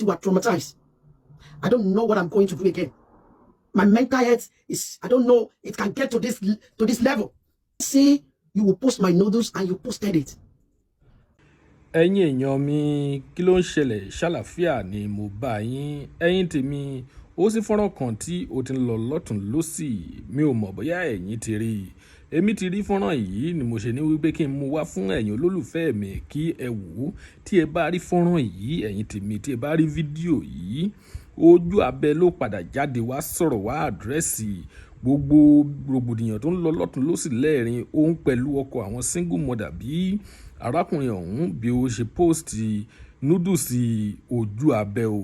Ti wà traumatized. I don't know what I'm going to do again. My mental health is, I don't know, it can get to this level. Say you will post my noodles and you posted it. Ẹ̀yin èèyàn mi, kí ló ń ṣẹlẹ̀? Ṣàlàáfíà ni mo bá yín. Ẹ̀yin tèmi, ó sì fọ́nrán kan tí ó ti ń lọ lọ́tùn lọ́sì. Mi ò mọ̀ bóyá ẹ̀yin ti rí i. Èmi ti rí fọ́nrán yìí ni mo ṣe ní wípé kí n mú wá fún ẹ̀yin olólùfẹ́ mi kí ẹ wò ó. Tí ẹ bá rí fọ́nrán yìí, ẹ̀yin tèmi, tí ẹ bá rí fídíò yìí, Ojú Abẹ ló padà jáde wá sọ̀rọ̀, wá address gbogbo rògbòdìyàn tó ń lọ lọ́tùn lọ́sì lẹ́ẹ̀rin òun pẹ̀lú ọkọ àwọn single mother, bí arákùnrin ọ̀hún bí ó ṣe post nudes Ojú Abẹ o.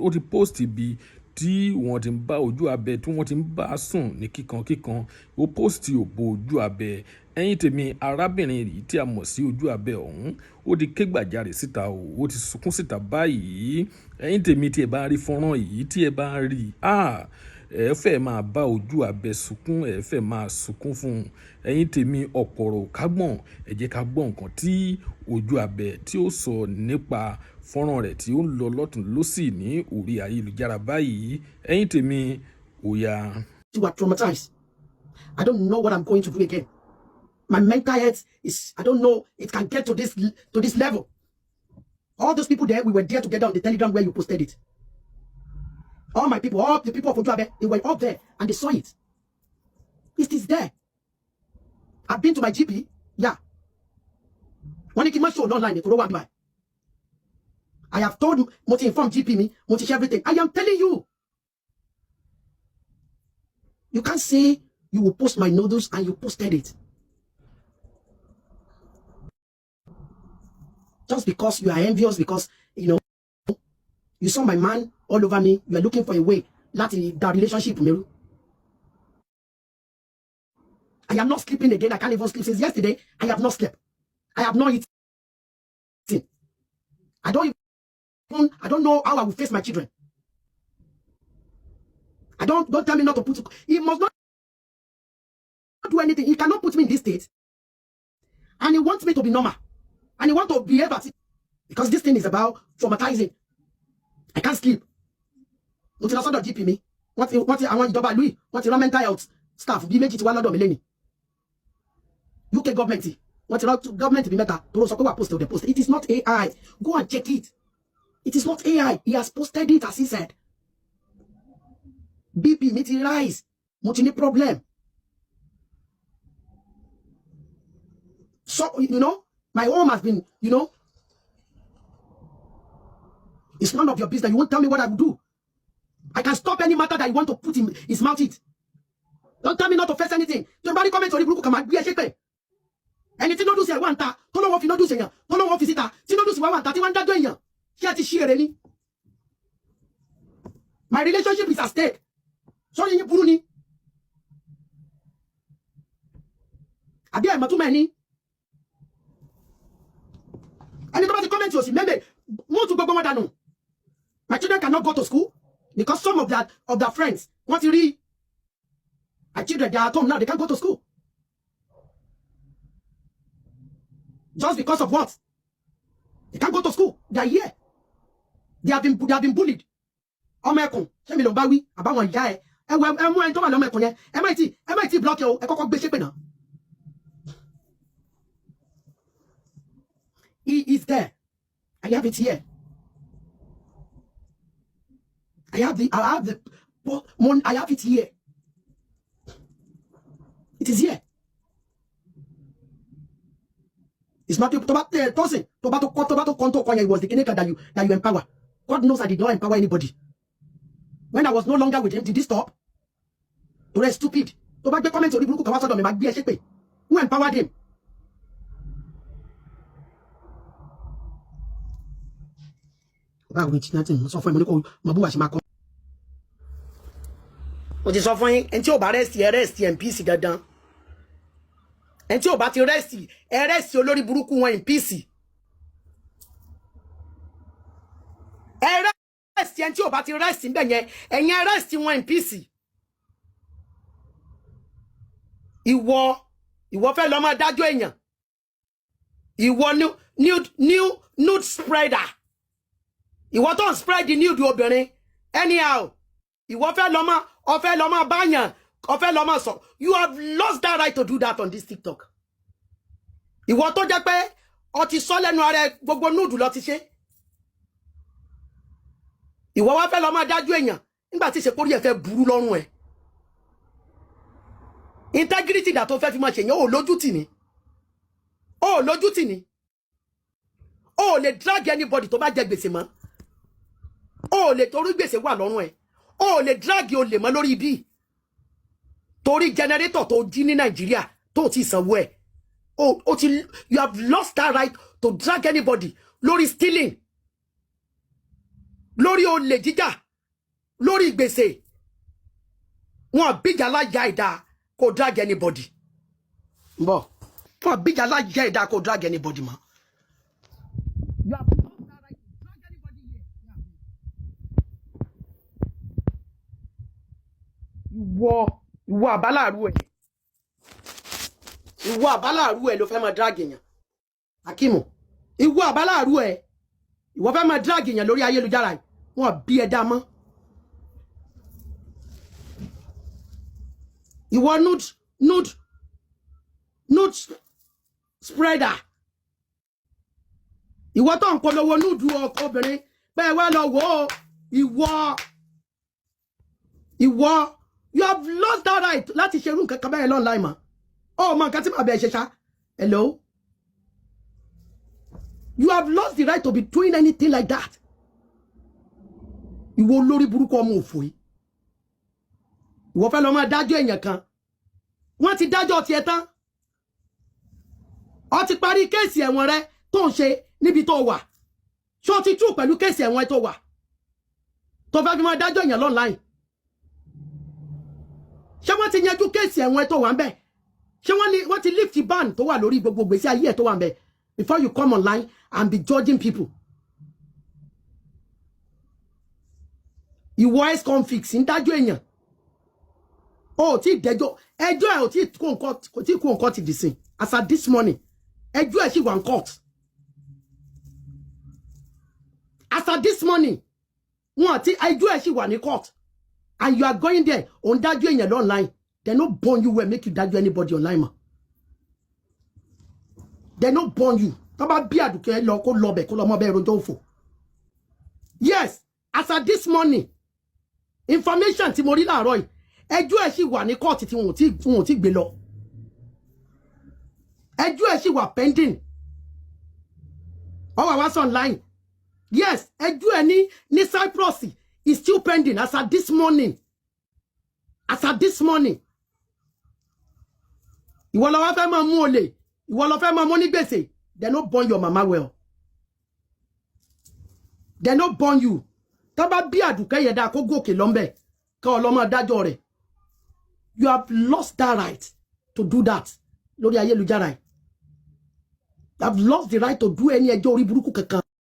Ó ti post bí tí wọ́n ti ń bá Ojú Abẹ, tí wọ́n ti ń bá sùn ní kíkan kíkan. Ó post òbò Ojú Abẹ. Ẹ̀yin tèmi, arábìnrin yìí tí a mọ̀ sí Ojú Abẹ ọ̀hún, ó ti ké gbàjarè síta o, ó ti sunkún síta báyìí. Ẹ̀yin tèmi, tí ẹ bá rí fọ́nrán yìí, tí ẹ bá rí, ah, ẹ fẹ́ máa bá Ojú Abẹ sunkún, ẹ fẹ́ máa sunkún fún un. Ẹ̀yin tèmi, ọ̀pọ̀rọ̀ kágbọ̀n, ẹ jẹ́ ká gbọ́ nǹkan tí Ojú Abẹ tí ó sọ nípa fọ́nrán rẹ̀ tí ó ń lọ lọ́tùn lọ́sì ní orí ayélujára báyìí. Ẹ̀yin tèmi, ó yá. You are traumatized. I don't know what I'm going to do again. My mental health is, I don't know, it can get to this level. All those people there, we were there together on the Telegram where you posted it. All my people, all the people of Ojuabe, they were up there and they saw it. It is there. I've been to my GP. Yeah. Wọ́n ní kí n má show online tó ló wà níbàyìí. I have told, mo ti inform GP mi, mo ti share everything. I am telling you. You can't say you will post my noodles and you posted it. Just because you are envious, because you saw my man all over me, you are looking for a way láti da relationship mi rú. I am not sleeping again. I can't even sleep. Since yesterday, I have not slept. I have not eaten. I don't know how I will face my children. I don't tell me not to put, he must not do anything. He cannot put me in this state. And he wants me to be normal. And he wants to behave as if, because this thing is about traumatizing. I can't sleep. Mo ti lọ sọ́dọ̀ GP mi. Wọ́n ti àwọn ìjọba ìlú yìí, wọ́n ti rán mental health staff bí méjì ti wá lọ́dọ̀ mi lẹ́nìí. UK government, wọ́n ti rán government bí mẹ́ta tó sọ pé wà post the post. It is not AI. Go and check it. It is not AI. He has posted it as he said. BP mi ti rise. Mo ti ní problem. So, my home has been, it's none of your business. You won't tell me what I will do. I can stop any matter that you want to put in his mouth it. Don't tell me not to face anything. Tí o bá rí comment orí burúkú kan, máa gbé ẹ ṣépè. Ẹni tí noodles ẹ̀ wà ń ta, tó lọ́wọ́ fi noodles èèyàn, tó lọ́wọ́ fi síta, tí noodles wà wà ń ta, tí wọ́n ń dájọ́ èèyàn, ṣé ẹ ti ṣí èrè ni? My relationship is at stake. Sọ́rí yín burú ni. Àbí àìmọ̀túnmọ̀ ẹni. Ẹni tó bá ti comment òsì mẹ́mẹ́, mú tún gbogbo wọn dànù. My children cannot go to school because some of their friends want to read. My children, they are at home now, they can't go to school. Just because of what? They can't go to school. They are here. They have been bullied. Ọmọ ẹkùn, ṣé mi ló ń bá wí? Àbáwọn ìyá ẹ. Ẹ wọ ẹ mú ẹni tó wà lọ́mọ ẹkùn yẹn. Ẹ má tí block o, ẹ kọ́kọ́ gbé ṣépè náà. He is there. I have it here. I have it here. It is here. It's not tó bá tẹ tọ́sìn tó bá tó kọ́ tó bá tó kọ́ tó kọ́ yẹn. It was the kinní kan that you empower. God knows I did not empower anybody. When I was no longer with him, did he stop? Torí ẹ stupid. Tó bá gbé comment orí burúkú kan wá sọ́dọ̀ mi, máa gbé ẹ ṣépè. Who empowered him? Báwo ni tí mo sọ fún ẹ, mo ní kó mọ bó wà ṣe máa kọ́. Mo ti sọ fún yín, ẹni tí ò bá rest, ẹ rest in peace dandan. Ẹni tí ò bá ti rest, ẹ rest olórí burúkú wọn in peace. Ẹ rest ẹni tí ò bá ti rest ń bẹ̀ yẹn, ẹ̀yin ẹ rest wọn in peace. Ìwọ fẹ́ lọ máa dájọ́ èèyàn. Ìwọ new new nude spreader. Ìwọ tó ń spread the nude obìnrin anyhow, ìwọ fẹ́ lọ máa, ọ fẹ́ lọ máa báyàn, ọ fẹ́ lọ máa sọ. You have lost that right to do that on this TikTok. Ìwọ tó jẹ́ pé ọ ti sọ lẹ́nu ara ẹ, gbogbo nude lọ ti ṣe, ìwọ wá fẹ́ lọ máa dájú èèyàn nígbà tí ìṣepórí ẹ̀ fẹ́ burú lọ́rùn ẹ̀. Integrity dà tó fẹ́ fi máa ṣèyàn? Ò lójú tì ní, ò lójú tì ní. Ò lè drag anybody tó bá jẹ gbèsè mọ́. Ò lè, torí gbèsè wà lọ́rùn ẹ̀. Ò lè drag olè mọ́ lórí ibi, torí generator tó jí ní Nàìjíríà tó ti sanwó ẹ̀, o ti, you have lost that right to drag anybody lórí stealing, lórí olè jíjà, lórí gbèsè. Wọn bíjà láyà ìdá kò drag anybody bọ, wọn bíjà láyà ìdá kò drag anybody mọ́. You have lost that right to drag anybody here. Ìwọ àbálàrú ẹ, ìwọ àbálàrú ẹ ló fẹ́ máa drag èèyàn. Akimu, ìwọ àbálàrú ẹ, ìwọ fẹ́ máa drag èèyàn lórí ayélujára yìí. Wọn bí ẹ dá mọ́. Ìwọ nude spreader, ìwọ tó ń polówó nude obìnrin pé ẹ wá lọ wò ó. Ìwọ, you have lost that right láti ṣerú nǹkan kan bẹ́ẹ̀ online mọ́. Ó mọ nǹkan tí màá bẹ̀ ṣe ṣá. Hello, you have lost the right to be doing anything like that. Ìwọ olórí burúkú ọmọ òfò yìí, ìwọ fẹ́ lọ máa dájọ́ èèyàn kan. Wọ́n ti dájọ́ tiẹ̀ tán. Ó ti parí case ẹ̀wọ̀n rẹ tó ń ṣe níbi tó wà. Ṣé o ti tú pẹ̀lú case ẹ̀wọ̀n tó wà tó fẹ́ fi máa dájọ́ èèyàn online? Ṣé wọ́n ti yanjú case ẹ̀wọ̀n tó wà ń bẹ̀? Ṣé wọ́n ti lift ban tó wà lórí gbogbo gbèsè ayé ẹ̀ tó wà ń bẹ̀ before you come online and be judging people? Ìwọ ex-convict ń dájọ́ èèyàn, o ò tí ì dẹjọ́. Ẹjọ́ ẹ̀ ò tí kó nǹkan, kò tí kó nǹkan ti dì sí. As at this morning, ẹjọ́ ẹ̀ sì wà ń court. As at this morning, wọn àti ẹjọ́ ẹ̀ sì wà ní court, and you are going there, ò ń dájọ́ èèyàn online. They no born you well make you dájọ́ anybody online ma. They no born you. Tó bá bí Àdùkẹ́ lọ, kó lọ bẹ̀, kó lọ mọ́ bẹ́ẹ̀ rojọ́ òfò. Yes, as at this morning, information tí mo rí láàárọ̀ yìí, ẹjọ́ ẹ̀ sì wà ní kóòtù tí wọn ò tí gbé lọ. Ẹjọ́ ẹ̀ sì wà pending. Ó wà wá sí online. Yes, ẹjọ́ ẹ̀ ní Cyprus is still pending as at this morning. As at this morning, ìwọ ló wá fẹ́ máa mú olè, ìwọ ló fẹ́ máa mú ní gbèsè. They no born your mama well. They no born you. Tó bá bí Àdùkẹ́ yẹn dáa, kó gòkè lọ́nbẹ̀ ká ọlọ́mọ dájọ́ rẹ̀. You have lost that right to do that lórí ayélujára yìí. You have lost the right to do any ẹjọ́ orí burúkú kankan.